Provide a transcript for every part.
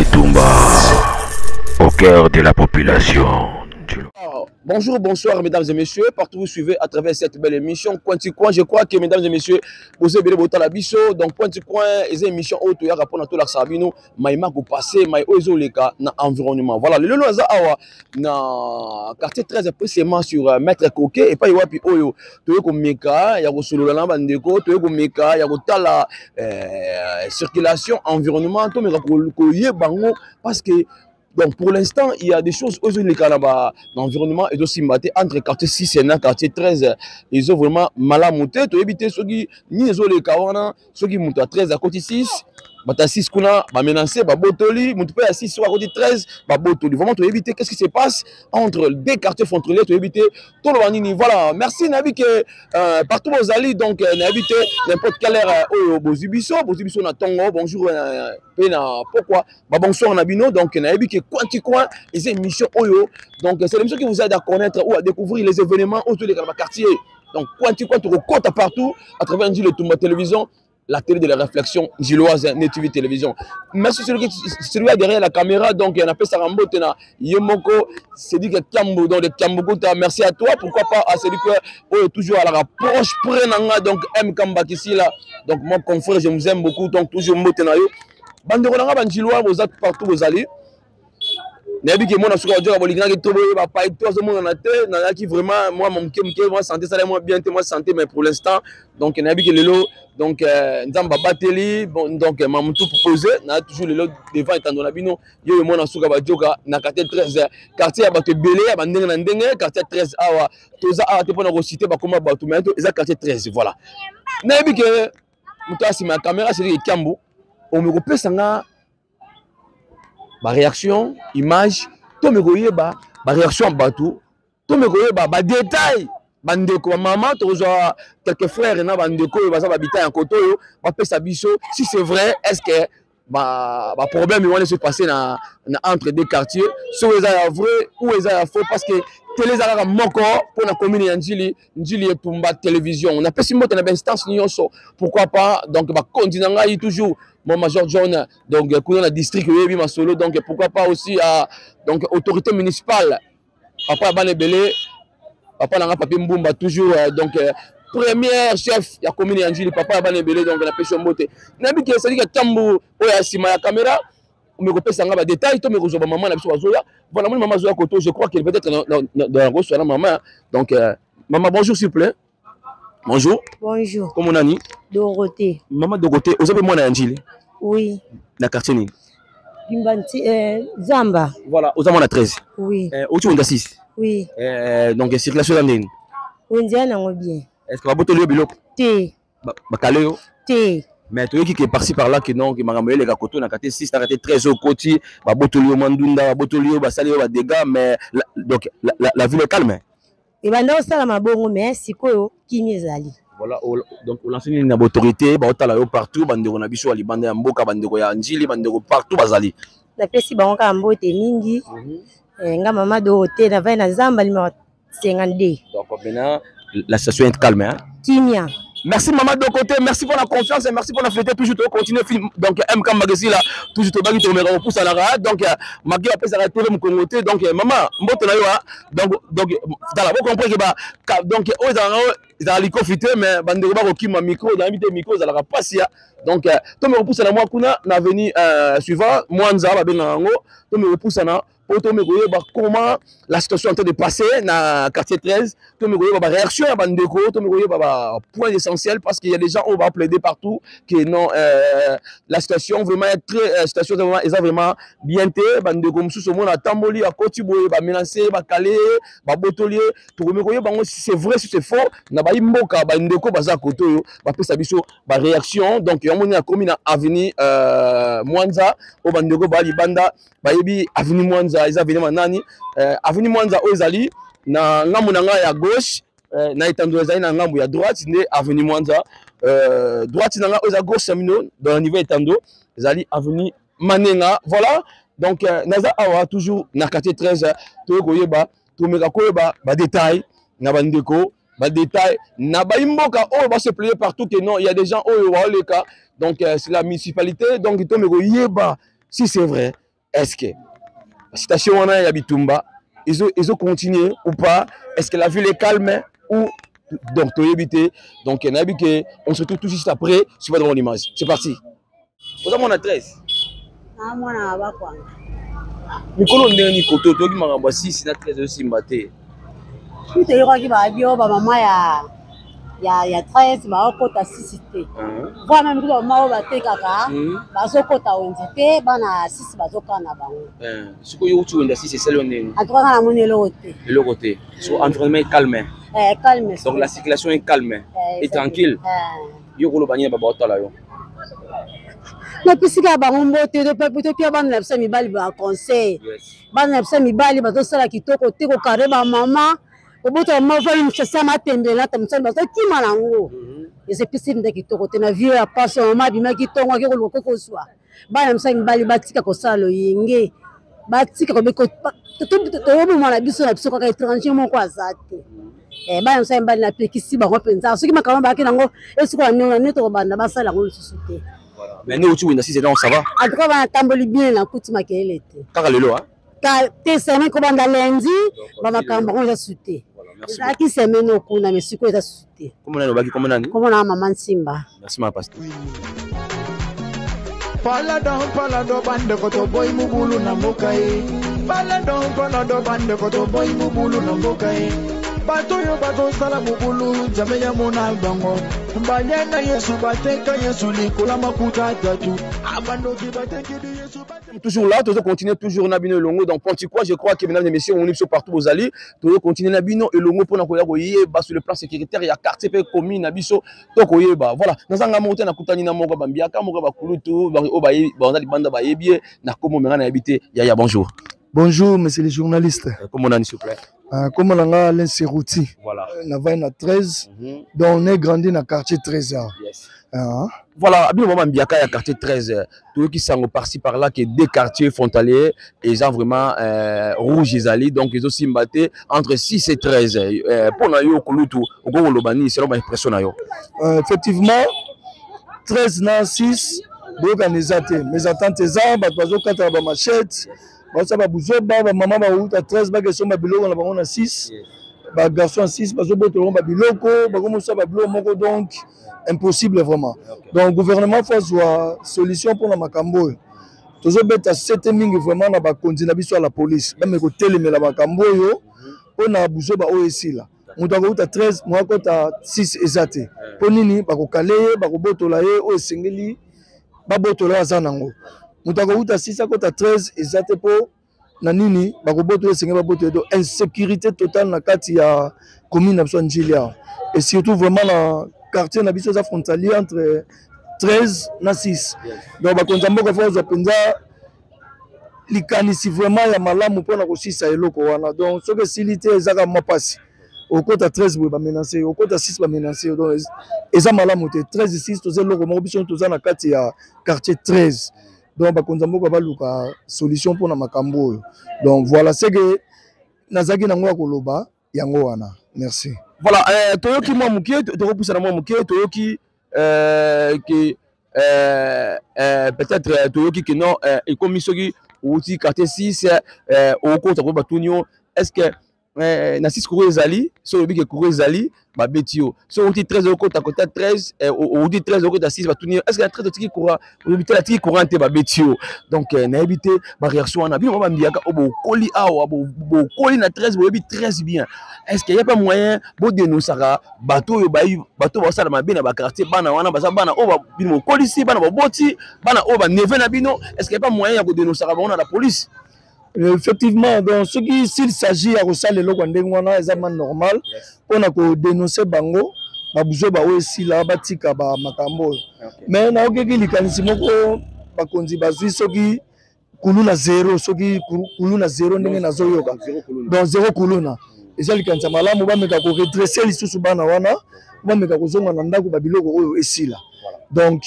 Etumba, au cœur de la population. Bonjour, bonsoir, mesdames et messieurs, partout vous suivez à travers cette belle émission Coin Coin. Je crois que, mesdames et messieurs, vous avez bien biso. Donc, Coin Coin, les émissions oyo toyaka mpona tolakisa bino maima kopase mai oyo ezoleka na environnement. Voilà, lelo naza awa na quartier 13, précisément sur Maître Coquet, epai wapi oyo toye komeka ya kosolola na bandeko, toye komeka ya kotala circulation, environnement, tomeka koyeba yango parce que donc pour l'instant il y a des choses oyo ezoleka na ba na environnement ezosimba te entre quartier 6 na quartier 13. Ezo vraiment malamu te. Toyebi te soki nini ezoleka wana, soki moto ya 13 akoti 6, bato ya 6 kuna bamenace, babotoli moto mpe ya 6 soki akoti 13, babotoli. Vraiment toyebi te qu'est-ce qui se passe entre deux quartiers frontaliers. Toyebi te toloba nini. Voilà, merci. Nayebi ke partout bozali, donc nayebi te n'importe quelle heure oyo bozwi biso, bozwi biso na ntongo, bonjour, mpe na pokwa, babonsoir na bino. Donc nayebi ke Coin Coin eza émission oyo, donc c'est l'émission qui vous aide à connaître ou à découvrir les événements oyo toleka na baquartier. Donc Coin Coin, tokokota partout à travers Ndjili Etumba Télévision, la télé de la réflexion njiloise, Net TV Télévision. Merci celui qui derrière la caméra. Donc, il y en a fait Sarambo, Tena, Yemoko, c'est dit que Kiambo, donc le Kiambokuta, merci à toi. Pourquoi pas à celui qui est toujours à la rapproche prenanga, donc M. Kambakisi là. Donc, mon confrère, je vous aime beaucoup. Donc, toujours Mbotenayo. Bandeko nanga banjilois, vous êtes partout, vous allez. Nayebi ke mona suka ojoka bolingaki to boyeba pai to azomonana te. Nazalaki vraiment mwa moke moke, mwa santé esala mwa bien te, mwa santé, mais pour l'instant donc nayebi ke lelo donc Nzambe abateli. Bon, donc mamutu proposé na toujours lelo devant etando na bino yo mona suka bajoka na quartier 13, quartier ya bato ebele ya bandenge na ndenge. Quartier 13 awa toza awa te mpona kociter bakoma bato, mais eza quartier 13. Voilà, nayebi ke moto asima ya caméra Cédric Ekiambo omi kopesa nga baréaction, image, to koyeba baréaction ya bato, to koyeba badétail, bandeko, bamama, tokozwa quelques frères na bandeko oyo baza babita ya koto oyo bapesa biso si c'est vrai, est ce que baproblème wana se passe na entre deux quartiers, soki eza ya vrai ou eza ya faux, parce que télé eza kaka moko mpona commune ya Njili, Njili Etumba Télévision. Napesi mbote na bainstance nyonso, pourquoi pas donc bakondi na ngai toujours mon major John, donc kuna na district oyebi masolo. Donc pourquoi pas aussi à donc autorité municipale, papa ya bana ebele, papa nanga Papi Mbumba, toujours donc première chef ya commune ya Njili, papa ya bana ebele. Donc napesi yo mbote. Nayebi ke cedrik Kiambu oyo ya nsima ya caméra omi kopesa nga badétail to mi kozwa bamama na biso bazoya. Voilà, moni mama azoya koto, je crois que peut-être nakoswa na mama. Donc mama, bonjour, s'il vous plaît, bonjour. Bonjour. Kombo nani? Dorothée. Mama Dorothée, oza mpe mwana ya Njili? Oui. Na quartier nini? Bimbanti, Zamba. Voilà, oza mwana 13? Oui. Oti wenza 6? Oui. Donc circulation eza ndeni? Wenze nango bien. Est ce que babotoli yo biloko? Te. Bakale yo? Te. Mais toyoki ke par-ci par-là ke non, ke makambo eleka koto na quartier 6 na quartier 13, okoti, babotoli yo mandunda, babotoli yo, basali yo badégâts, mais donc la ville est calme. Ebanda osalama bongo, mais sikoyo kimia ezali. Voilà, donc olance nini na baautorité baotala yo partout, bandeko na biso ya libanda ya mboka, bandeko ya Njili, bandeko partout bazali? Napesi bango kaka mbote mingi. Nga mama Dorothée, navai na Zamba numéro 52. Donc maintenant la situation est calme, hein? Kimia. Merci maman de côté, merci pour la confiance et merci pour la fierté. Toujours te continuer film. Donc MK Magazine là, toujours te bagi te mera pousse à la. Donc Magi appelle ça la TV Congo. Donc maman, mbote na yo donc dans la vous comprenez que ba donc oh ils ont likofité, mais bande ba kokima micro dans mité micro za la passe ya. Donc to me repousse na moi kuna na avenue suivant Mwanza ba benga yango, to me repousse na po to me koyeba comment la situation est en train de passer na quartier 13, to me koyeba ba réaction ya bandeko, to me koyeba ba point essentiel, parce qu'il y a des gens où on va plaider partout que non, la situation vraiment est très situation vraiment eza vraiment bien te. Bandeko mosusu omona atamboli, akoti boye, bamenace, bakale, babotoli. Tokomi koyeba yango si c'est vrai, si c'est faux na bayi mboka, bandeko baza kote oyo bapesa biso baréaction. Donc yango nini akomi na avenue Mwanza oyo bandeko baya libanda bayebi avenue Mwanza eza avenue manani, avenue Mwanza oyo ezali na ngambo na ngai ya gauche, na etando ezali na ngambo ya droite nde avenue Mwanza. Droite na ngai oyo eza gauche ya mino dans le niveau etando ezali avenue Manenga. Voilà, donc naza awa toujours na quartier 13, toyei koyeba, tomeka koyeba badétail na bandeko, badétail na bayimboka oyo base player partout que non, il y a des gens oyo baoleka. Donc c'est la municipalité, donc tomeka koyeba si c'est vrai. Est-ce que situation wana ya bitumba ezo continuer ou pas? Est-ce que la ville est calme ou donc toyebi te? Donc nayebi ke on se retrouve tout juste après suivant devant l'image. C'est parti. Oza mwana 13? Ah, mwana bakwanga. Mikolo ndenge nini koto toyoki makambo ya 6 na 13 osimba te? Puis toyokaki babio bamama ya 13 baokota 6 te. Voire même kutu bamama oyo batekaka bazokota wenze te, bana ya 6 bazokana na bango. Sikoyo outi wenze ya 6, esali yo ndenge? En tout cas, nga namoni eloko te. Eloko te. So environnement est calme. Eh, calme. Donc la circulation est calme et tranquille. Yo koloba nini baba otala yo? Napisika bango mbote, topia bana na biso mibali ba conseil. Bana na biso mibali bazosala kitoko te, kokare bamama, kobota mama ovali mosasa matembele na tamosali bazokima nango. Ezepisi nde kitoko te na vie ya pasi. Mama abimaki ntongo, ake koluka kozwa. Bana biso mibali batika kosala loyenge, batika toyoboma na biso na biso kaka, étranger moko aza te. Bana biso mibali napekisi bango mpenza, soki makambo bayaki nango esukola ndenge na nde tokobanda basala yango lisusu te. Mais nde outi wenda 6, donc ça va? En tout cas, bana tamboli bien, nakuti makelele te. Kaka lelo, hein? Te, semaine kobanda lundi, bamakambo bango eza su te. Ezalaki semaine okuna, mais sikoyo eza su te. Kombo nani obaki? Kombo nani? Kombo na mama Nsimba. Merci, ma pasteur. Paladon, palado, bandeko, toboyi mobulu na mboka ye. Paladon, palado, bandeko, toboyi mobulu na mboka ye. Bato oyo bazosala mobulu, Nzambe ya mona bango. Balia na Yesu, bateka Yesu likolo makuta tatu. Abandoki batekeli Yesu. Toujours là, toujours continuer, toujours na bino elongo. Donc quoi, je crois que mesdames et messieurs, on est sur partout bozali, toujours continuer na bino elongo pona koya koyeba sur le plan sécuritaire ya quartier pe commune na biso to koyeba. Voilà, nazanga moko te, nakutani na moko bambiaka, moko bakulutu, ba oyo bayebi, baza libanda bayebi ye, na komo menga na yebi te. Yaya, bonjour. Bonjour, monsieur le journaliste. Comment nani, s'il vous plaît? Comment nanga Alain Serouti. Voilà. Na na 13. Donc on est grandi dans le quartier 13 ans. Yes. Voilà, bino mama mbiaka ya quartier 13, toyoki sango par-ci par-là que deux quartiers frontaliers eza vraiment rouge ezali, donc ezosimba te entre 6 et 13. Mpona yo kolutu, okoki koloba nini selon ba impression na yo? Effectivement, 13 na 6 boyokana eza te, mais attente eza, bato bazokataka bamachete, bazosala babuzoba, bamama bauta 13 bakesomba biloko na bango na 6, bagarçon ya 6 bazobotola bango babiloko, bakomosala babiloko moko, donc impossible vraiment. Donc gouvernement faut azwa solution mpona makambo oyo. Tozobeta sete mingi vraiment na bakonzi na biso ya la police, bame kotelemela makambo oyo mpona buzoba oyo esila. Moto akouta 13, mo akota 6 eza te. Mpo nini bakokale ye, bakobotola ye oyo esengeli babotola oyo aza nango. Moto akouta 6 akota 13 eza te, mpo na nini bakobotola esengeli babotola. Donc insécurité totale na kati ya commune na biso ya Njili awa, et surtout vraiment na quartier na biso eza frontalier entre 13 na 6. Donc bakonzi ya mboka faut bazwa mpenza likanisi vraiment ya malamu mpona kosisa eloko wana. Donc soki esili te, ezaka mwa mpasi. Okota 13 boye, bamenace yo, okota 6, bamenace yo. Donc eza malamu te. 13, 6 toza eloko moko, biso toza na kati ya quartier 13. Donc bakonzi ya mboka baluka solution mpona makambo oyo. Donc voilà ce que nazalaki nango ya koloba, yango wana. Merci. Voilà, toyoki mwa moke, tokopusana mwa moke, toyoki ke peut-être toyoki ke non, ekomi soki outi quartier 6, okota koyeba, tuni yo: est ce que na 6 courant ezali? So olobi ke courant ezali, babeti yo. So outi 13, okota kota 13, outi 13, okota 6, batuni yo: est ce que na 13 otiki courant? Olobi te, natiki courant te, babeti yo. Donc nayebi te baréaction wana. Bino mwa bambiaka oyo bokoli awa, bokoli na 13, boyebi 13 bien. Est ce que ya pas moyen bodénonçaka bato oyo bayi, bato oyo basala mabe na baquartier? Bana wana baza bana oyo bino bokolisi, bana boboti, bana oyo baneveux na bino. Est ce que ya pas moyen ya kodénonçaka bango na la police? Effectivement, donc soki s'il s'agit ya kosala eloko ya ndenge wana, eza ma normal mpona kodénonce bango, babuzoba oyo esila, batika bamakambo oyo. Mais naokeki likanisi moko bakonzi bazwi, soki kuluna zéro, soki kuluna zéro, ndenge nazoyoka, donc zéro kuluna eza likanisi ya malamu. Bameka koredresse lisusu bana wana, bameka kozonga na ndako, babiloko oyo esila. Donc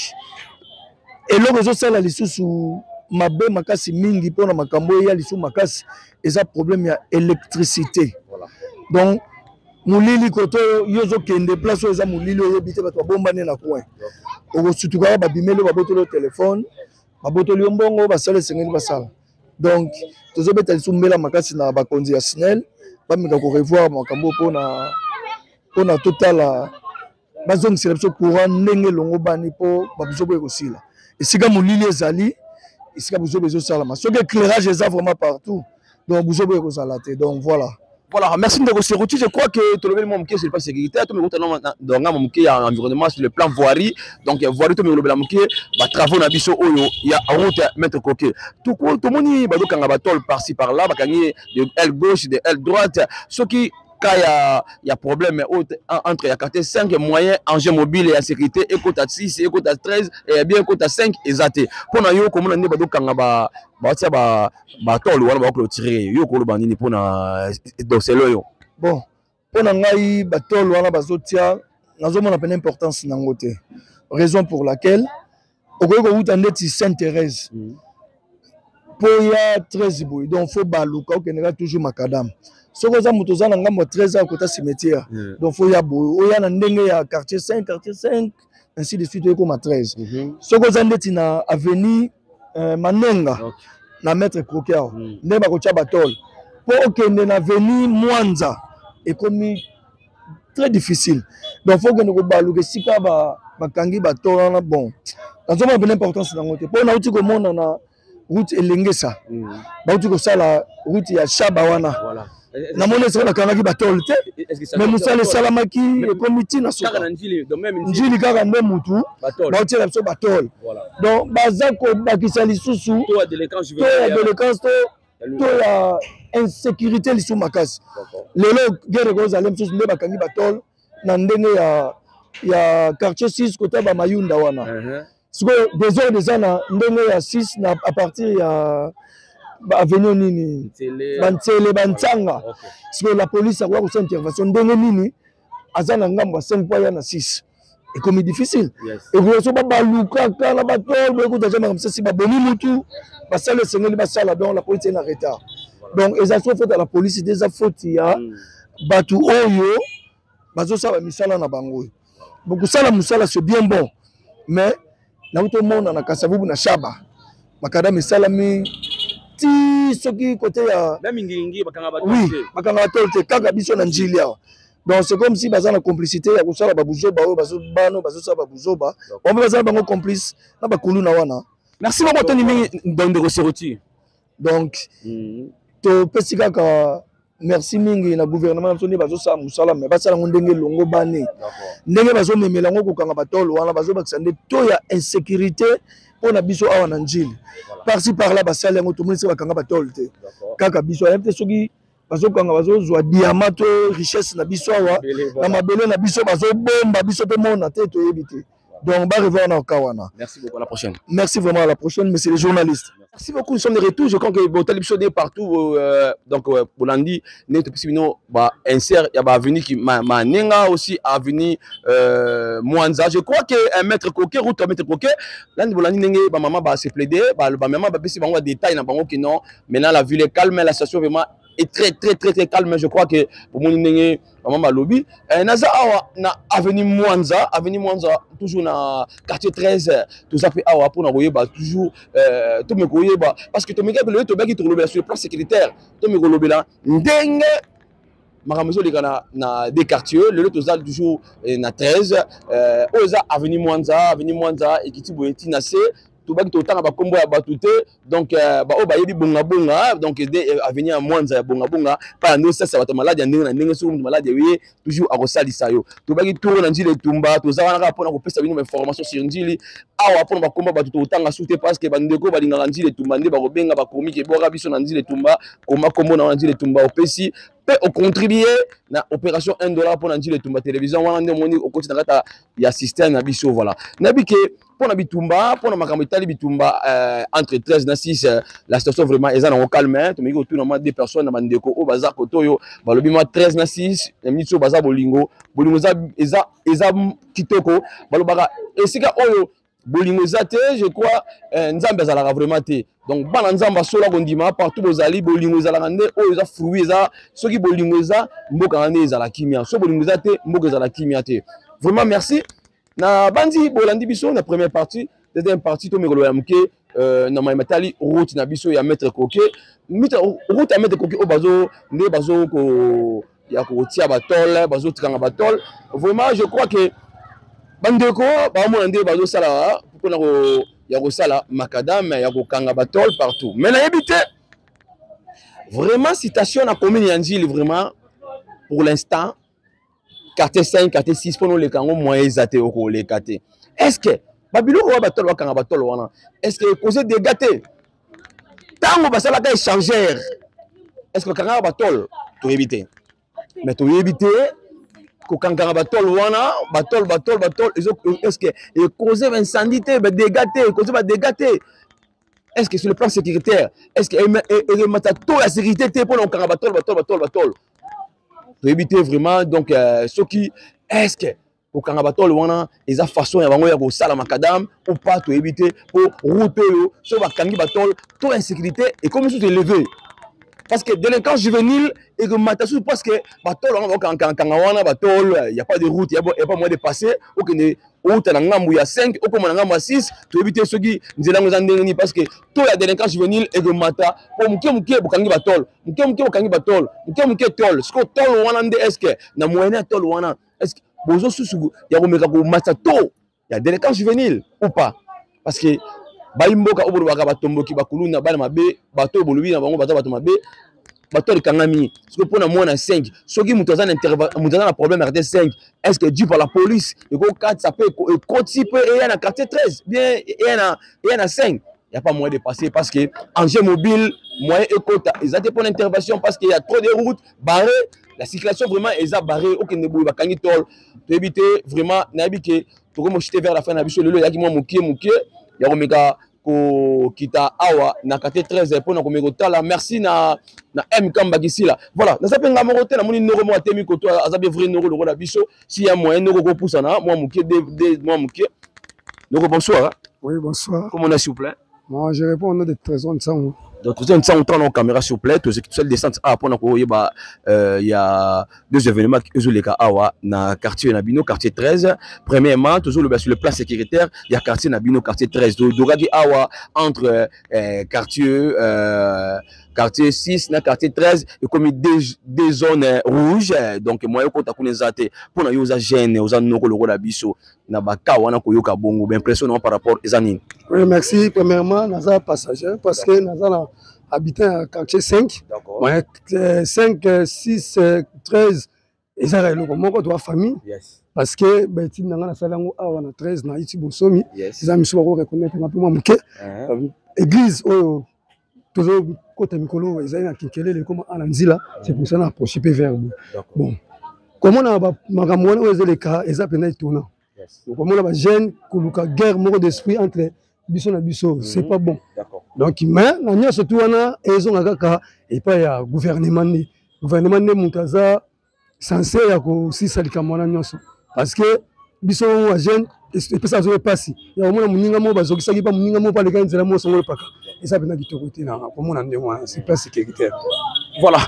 eloko ezosala lisusu mabe makasi mingi mpona makambo eya lisusu makasi eza problème ya électricité. Donc molili koto, yo ozokende place oyo eza molili, oyebi te, bato babombani na coin, okosutukaka, babimeli yo, babotoli yo telefone, babotoli yo mbongo, basala esengeli basala. Donc tozobeta lisusu mbela makasi na bakonzi ya SNEL, bameka korevoir makambo mpona totala bazongisela biso courant ndenge elongo bani, mpo babuzoba ekosila. Esika molili ezali, esika buzoba ezosalama. Soki éclairage eza vraiment partout, donc buzoba ekozala te. Donc voilà. Voilà, merci Ndeko Serouti. Je crois que tout le monde sur le plan sécuritaire, tout le monde dans le environnement sur le plan voirie. Donc voirie, tout le monde ba travaux na biso oyo ya route Maître Coquet. Tout tout le monde ba kanga ba tôle par-ci par-là, ba kangi de aile gauche, de aile droite. Ce qui cas ya problème entre ya quartier 5 moyen engin mobile ya sécurité ekota 6, ekota 13 et bien ekota 5 ezate. Pona yo komona nde ba kanga ba batia ba batole wana baclôturer, yo koloba nini mpona dossier oyo? Bon, mpo na ngai, batole wana bazotia, nazomona pene importance nango te. Raison pour laquelle okoki kowuta ndeti Sainte Thérèse mpo ya 13 boye, donc faut baluka okendeka toujours macadam. Soki oza moto oza na ngambo ya 13 akota cimetière, donc faut ya boye oya na ndenge ya quartier 5, quartier 5, ainsi de suite, oyekoma 13. Soki oza ndeti na avenue Manenga, na Maître Croquet awa, nde bakotia batole mpo okende na avenue Mwanza, ekomi très difficile. Donc faut okende kobaluka esika bakangi batole wana. Bon, nazomona pene importance nango te, mpo nauti komona na route Elengesa, bauti kosala route ya Shaba wana, namoni esika bakangaki batole te, mais mosala esalamaki, ekomi ntina suka. Njili kaka nde mutu baotiela biso batole, donc baza kobakisa lisusu to ya délinquance, to ya insécurité lisusu makasi. Lelo guerre ekozala mosusu nde bakangi batole na ndenge ya quartier 6, kota bamayunda wana. Sikoyo désordre eza na ndenge ya 6, na à partir ya avenue nini, Bantsele, Bantsanga. Sikoyo la police akoya kosala intervention ndenge nini? Aza na ngambo ya 5 po aya na 6, ekomi difficile. Ekoki so babalukaka na batole boye, kuta ja makambo sasi, babomi mutu, basala esengeli basala. Donc la police na retard, donc eza so faute ya la police te, eza faute ya bato oyo bazosala misala na bango. Oyo bokosala mosala, c'est bien bon, mais nauti omona na Kasavubu, na Shaba, macadam esalami ti soki kote ya, oui, bakanga batole te, kaka biso na Njili awa. Donc c'est comme si baza na complicité ya kosala babuzoba oyo bano bazosala babuzoba bango, baza na bango complice na bakuluna wana. Merci beaucoup, Tony mingi, Ndeko Serouti. Donc topesi kaka merci mingi na gouvernement na biso nde bazosala mosala, mais basala yango ndenge elongo bane. Ndenge bazomemela yango kokanga batole wana, bazobakisa nde to ya insécurité mpo na biso awa na Njili. Par-ci par là basali yango, tomoni se bakanga batole te, kaka biso. Ayebi te soki bazokanga, bazozwa diamant to richesse na biso awa na mabele na biso, bazobomba biso tomona te, toyebi te. Donc barevoir na oka wana. Merci beaucoup, à la prochaine. Merci vraiment, à la prochaine, monsieur les journalistes. Merci beaucoup, nous sommes de retour. Je crois que botali biso de partout, donc bolandi ne topesi bino ba insert ya ba avenue qui Manenga, aussi avenue Mwanza. Je crois que un Maître Coquet, route Maître Coquet, landi bolandi ndenge ba mama ba se plaider, ba mama ba pesi bango ba détail na bango que non, maintenant la ville est calme, la situation vraiment est très très très très calme. Je crois que bomoni ndenge mama balobi. Naza awa na avenue Mwanza, avenue Mwanza, toujours na quartier 13. Toza mpe awa mpona koyeba toujours, tomeka koyeba, parce que tomeka lelo, tobaki tokolobela sur le plan sécuritaire, tomeka kolobela ndenge makambo ezoleka na des quartiers. Lelo toza toujours na 13, oyo eza avenue Mwanza. Avenue Mwanza ekiti boye ntina se, tobaki totanga bakombo ya bato te. Donc baoyo bayebi Bongabonga, donc de avenue ya Mwanza ya Bongabonga mpa ya nde osalisa bato maladi ya ndenge na ndenge. Soki moto maladi eye, toujours akosalisa yo. Tobaki tour na Njili etumba, toza wana kaka mpona kopesa bino bainformation sur Njili awa. Mpona bakombo bato totanga su te, parce que bandeko balingaka Njili etumba nde bakobenga, bakomi kebwaka biso na Njili etumba. Koma kombo na wana Njili etumba, opesi mpe ocontribue na opération 1 dollar mpona Njili etumba télévision wana nde omoni okoti na kati ya système na biso. Voilà, nayebi ke mpona bitumba, mpona makambo etali bitumba entre 13 na 6, la situation vraiment eza nango calme. Tomeki kotuna mwa deux personnes na bandeko oyo baza kote oyo, balobi mwa 13 na 6 na miniti oyo baza bolingo. Bolingo eza kitoko. Balobaka esika oyo bolingo eza te, je crois Nzambe azalaka vraiment te. Donc bana Nzambe asola kondima, partout bozali, bolingo ezalaka nde oyo eza fruit. Eza soki bolingo eza, mboka na nde ezala kimia. Soki bolingo eza te, mboka ezala kimia te. Vraiment merci na bandi bolandi biso na première partie. Deuxième partie, tomekolo ya moke. Na maye matali route na biso ya Maître Koke, route ya Maître Koke oyo bazo nde bazo ko ya kotia batole, bazotikanga batole. Vraiment, je crois que bandeko baomona nde bazosala mpona ya kosala macadam, ya kokanga batole partout, mais nayebi te vraiment citation na commune ya Njili. Vraiment, pour l'instant, quartier 5, quartier 6, mpona oleka yango, moyen eza te, okoleka te. Est ce que babiloko oyo batolo bakanga batolo wana, est ce que ekose dégâts te? Ntango basalaka échangeur, est ce que bakangaka batole? Toyebi te, mais toyebi te kokangaka batole wana, batole, batole, batole, est ce que ekose baincendie te, badégâts te, ekose badégâts te? Est ce que sur le plan sécuritaire, est ce que emata to ya sécurité te mpona kokanga batole, batole, batole, batole? Toyebi te vraiment. Donc soki est ce que kokanga batole wana eza façon ya bango ya kosala macadam ou pas, toyebi te. Po route oyo, soki bakangi batole, to insécurité ekomi susu élevé, parce que délinquance juvénile ekomata susu, parce que batole wana bakokangakanga wana batole, y a pas de route, y a pas moyen de passer. Okende outa na ngambu ya 5, okoma na ngambu ya 6, toyebi te soki nzela yango eza ndenge nini, parce que to ya délinquance juvénile ekomata po moke moke bokangi batole, moke moke bokangi batole, moke moke tole. Sikoyo tole wana nde, est ce que na moyen ya tole wana, est ce que bozo susu ya komeka komata to ya délinquance juvénile ou pas? Parce que bayi mboka oyo bolobaka batomboki, bakuluna, bana mabe, bato oyo bolobi na bango baza bato mabe, bato ekangami. Soki mpona mwana 5, soki moto aza na problème ya quartier 5, est ce que dû par la police ekokatisa mpe ekoti mpe eya na quartier 13, bien eya na 5, il n'y a pas moyen de passer, parce que engin mobile, moyen ekota eza te mpona intervention, parce qu'il y a trop de routes barrées, la circulation vraiment eza barrée. Okende boye, bakangi tol. Toyebi te vraiment. Nayebi ke tokomoshite vers la fin na biso lelo. Eyaki mwa mokie mokie ya komeka kokita awa na quartier 13 mpona komeka kotala. Merci na M Kambakisila. Voilà, naza mpe nga moko te. Namoni noko moko atemi koto, aza bien vrai noko lokola biso. Si ya moyen, noko kopusana mwa mokie de mwa mokie. Noko, bonsoir. Oui, bonsoir. Comment on a, s'il vous plaît? Moi, je réponds au nom de Trésor Nsango. Donc Trésor Nsango, tala na caméra, s'il vous plaît. Tozali descente awa mpona koyeba, ya deux événements ezoleka awa na quartier na bino, quartier 13. Premièrement, tozoloba sur le plan sécuritaire ya quartier na bino, quartier 13. Todokaki awa entre quartier 6 na quartier 13, ekomi deux zones rouges, donc moyen okota kuna eza te. Mpona yo, oza jeune, oza noko lokola biso, na baka wana, koyoka bongo, baimpression na par rapport eza nini? Oui, merci. Premièrement, naza passager, parce que naza na habitant ya quartier 5. Ouais, 5, 6, 13 ezaka eloko moko, toa famille. Parce que baétude na nga nasali yango awa na 13, na iti bosomi. Eza miso bako reconnaître nga mpe mwa moke. Église oyo tozokota mikolo ezali na Kinkelele, ekoma ana nzila, c'est pour ça na approche mpe vers boye. Bon, komona makambo wana oyo ezoleka, eza mpenza étonnant. Komona bajeune koluka guerre moko d'esprit entre biso na biso, c'est pas bon. Donc, mais na nyonso tu wana, ezonga kaka epai ya gouvernement. Nde gouvernement nde moto aza censé ya kosisa likambo wana nyonso, parce que biso bajeune epesa azoki mpasi ya komona moninga moko bazokisaki mpa moninga moko mpo alekaki nzela moko songolo paka. Eza mpenza kitoko te na komona ndenge wana, c'est pas sécuritaire. Voilà,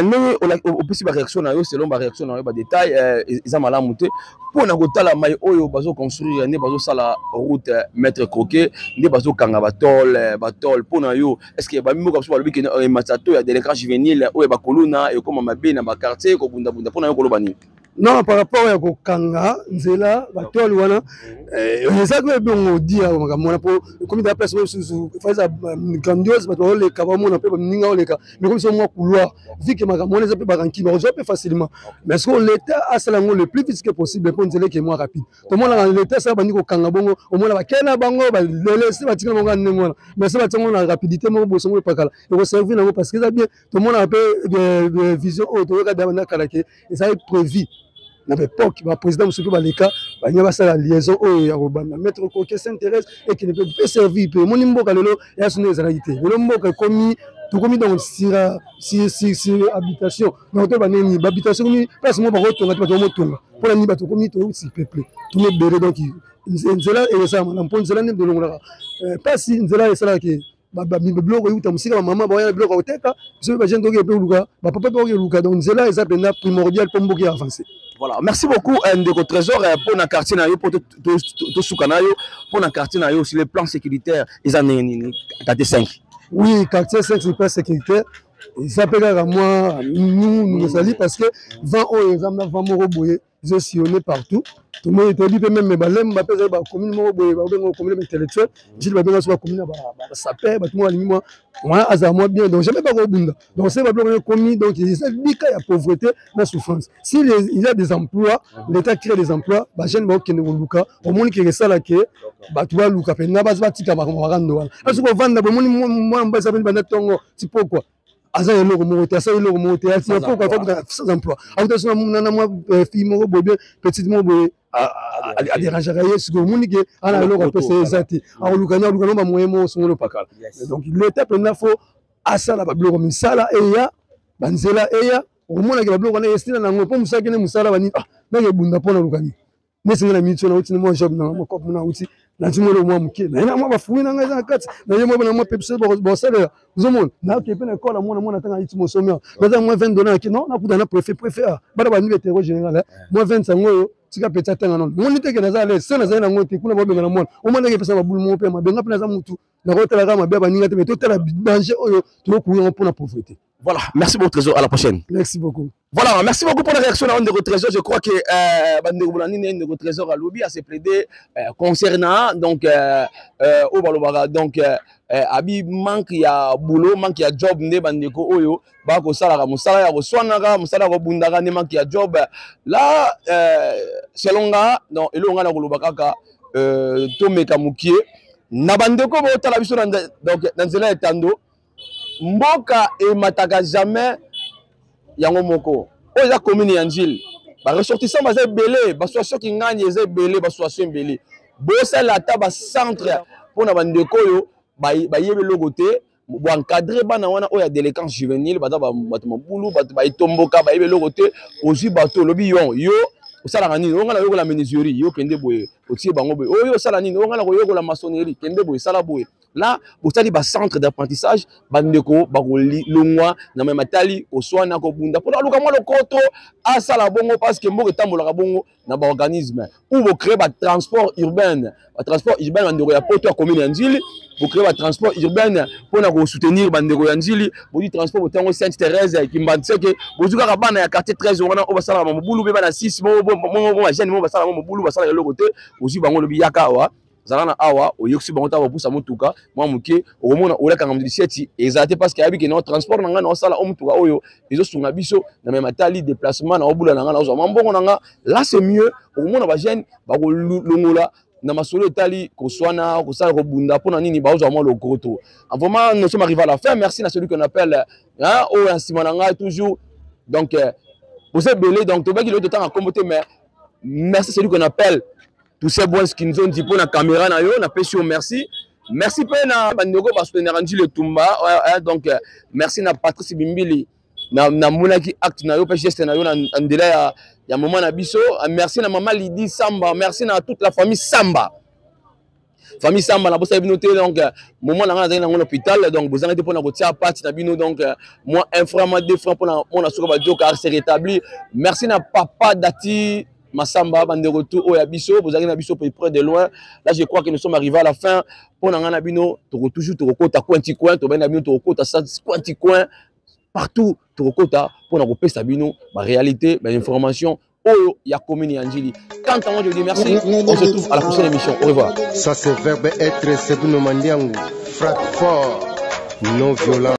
ndenge opesi baréaction na yo, selon baréaction na yo, badétail eza malamu te mpona kotala mai oyo bazoconstruire, nde bazosala route Maître Croquet, nde bazokanga batole, batole. Mpona yo, est ce que bamimboka biso balobi ke ematisa to ya délinquance juvénile oyo bakoluna ekóma mabe na baquartier, kobundabunda, mpona yo koloba nini? Non, par rapport ya kokanga nzela batole wana, ezalaki ebongo dia makambo wana, mpo ekomi da place mosusu eza grandiose, bato baoleka, bamona mpe baninga oleka, mais komi so mwa couloir, vu que makambo wana eza mpe baranki, bakozwa mpe facilement. Mais ce que l'État asala yango le plus vite que possible, mpo nzela eke mwa rapide. Tomonaka l'État asala, bandi kokanga bongo, omona bakei na bango, balelesi, batika bango ndenge wana. Mais so batia yango na rapidité moko bosongo epakala, ekoservir nango, parce que eza bien. Tomonaka mpe vision oyo toyoka na kala ke ezali prévu na baépoque baprésident mosusu mpe baleka, balingi basala liaison oyo ya kobanda Maître Koke, Sainte Thérèse, ekende mpe servir. Mpe omoni mboka lelo ya sono ezalaki te. Lelo mboka ekomi, tokomi donc sur habitation. Donc to banini bahabitation komi place moko bakotonga te, bato bamotonga mpona nini? Bato komi tosurpeuplé, tomi ebele. Donc nzela esala malamu, mpo nzela nde tolongolaka mpasi. Nzela esalaka biloko euta mosika, bamama baoya na biloko ya koteka, biso mpe bajeune tokoki mpe koluka, bapapa mpe bakoki koluka. Donc nzela eza mpenza primordial mpo mboka avance. Voilà, merci beaucoup ndeko Trésor pour na quartier na yo, pour to suka na yo, pour na quartier na yo sur le plan sécuritaire eza ndenge nini quartier 5? Oui, quartier 5 sur le plan sécuritaire eza mpe kaka mwa nungunungu ezali, parce que vent oyo eza na vent moko boye ezosillonne partout. Tomoni, toyebi mpe même balemba mpe ezali bacommune moko boye, babenga commune intellectuelle Njili, babenga so bacommune ya basaper, bato moko balingi mwa mwa azala mwa bien, donc jamais bakobunda. Donc se babiloko ekomi, donc eza bika ya pauvreté na souffrance. Si il y a des emplois, l'État crée des emplois, bajeune bakokende koluka, omoni keke esala ke bato baluka mpenza batika makambo bakando wana. Asi kovanda, bomoni mwana mobali sapeni banda ntongo ti pokwa, aza eloko moko te, asali eloko moko te, atina pokwa afakuta sans emploi, akuta so na mwa fille moko boye bien, petite moko boye aderangeaka ye. Sikoyo omoni ke ana eloko apesa ye eza te, akoluka ni aluka no bamoyen moko songolo pakala. Donc l'État mpenza faut asala babiloko, misala eya, banzela eya, okomonake babiloko wana esila nango mpo mosala kende mosala banini nake ebunda mpo na luka nini. Neti nga na miniti oyo nauti na mwa job na mwa cope, nauti nazwi mwa eloko mwa moke naye na mwa bafruit na ngai eza na kati na ye, mwa na mwa pepsi basalela. Ozomona nayoke mpe na ekole mwana mwana ntanga ayiti mosomi awa, naza mwa 20 dollar ake non, nakuta na préfet a bana banini betero général mwa 20 yango oyo tika peti atanga nono. Moni teke naza ale se nazali nango te kuna babenga na mwana omwana eke epesa babulu moko mpe mabenga mpe naza mutu nakotala kaka mabe ya baninga te, me totala danger oyo tokokuya yango mpona pauvreté. Voilà, merci beaucoup Trésor, à la prochaine. Merci beaucoup. Voilà, merci beaucoup pour la réaction de Ndeko Trésor. Je crois que Bandeko Bolanini, Ndeko Trésor alobi a se plaidé concernant donc oyo balobaka donc abi manque ya boulot, manque ya job nde bandeko oyo bakosalaka mosala ya koswanaka, mosala ya kobundaka nde manque ya job. Là selon nga, donc eloko nga na koloba kaka tomeka mokie na bandeko botala biso na donc na nzela ya etando. Mboka emataka jamais yango moko. Oyo eza commune ya Njili, baressortissant baza ebele, basituation kingani eza ebele, basituation ebele. Bosala ata bacentre mpona bandeko oyo bayebi eloko te, boencadre bana wana oyo ya délinquance juvénile, baza bato mobulu, bato baetomboka, bayebi eloko te. Ozwi bato, olobi yo, yo osalaka nini? Oyo ngai nayokola menuiserie, yo kende boye, otie bango boye. Oyo osala nini? Oyo ngai nakoyekola maçonnerie, kende boye, sala boye. Là bosali bacentre d'apprentissage, bandeko bakolongwa na mai matali koswana, kobunda mpona aluka mwa lokoto asala bongo, parce que mboka etambolaka bongo na baorganisme ou bocrée batransport urbaine, batransport urbaine bandeko ya poto ya commune ya Njili, bocrée batransport urbaine mpona kosoutenir bandeko ya Njili. Bozwi transport botango Sainte Thérèse, Kimbanseke, bozwi kaka bana ya quartier 13 wana oyo basalaka mobulu, mpe bana 6 mo bajeune mo basalaka mobulu, basalaka eloko te. Ozwi bango, olobi yaka awa, zala na awa, oyokisi bango ntango bapusa motuka mwa moke, okomona olakanga moto 17 ezala te, parce que ayebi ke no transport na ngai naosala o motuka oyo ezosunga biso na mema tali déplacement na obula na ngai, naozwa mwa mbongo na nga. Là c'est mieux, okomona bajeune bakolongola na masolo etali koswana, kosala, kobunda mpona nini, baozwa mwa lokoto. Vraiment, nous sommes arrivés à la fin. Merci na celui qu'on appelle, hein, oyo ya nsima na ngai toujours, donc boza ebele, donc tobaki lelo totanga kombo te, mais merci celui qu'on appelle Toussaint Bois Kinzondi mpo na caméra na yo, napesi yo merci. Merci mpe na bandeko basoutenaka Njili Etumba, donc merci na Patrice Bimbili, namonaki acte na yo mpe geste na yo na nzela ya mama na biso. Merci na mama Lydie Samba, merci na toute la famille Samba, famille Samba nabosaki bino te. Donc moment na ngai nazalaki nango na hôpital, donc bozangaki te mpona kotia pati na bino, donc moi un franc, moi 2 francs mpona mona soki badioka se rétablir. Merci na papa Dati Massamba, bandeko tout oyo ya biso bozalaki na biso près de loin. Là je crois que nous sommes arrivés à la fin. Mpona ngai na bino, toko toujours tokokota coin ti coin, tobandi na bino, tokokota coin ti coin, partout tokokota mpona kopesa bino baréalité, bainformation oyo ya commune ya Njili. Quant à moi, je vous dis merci, on se retrouve à la prochaine émission, au revoir. Ça c'est verbe être, c'est Mandiangu. Frappe fort, non violent.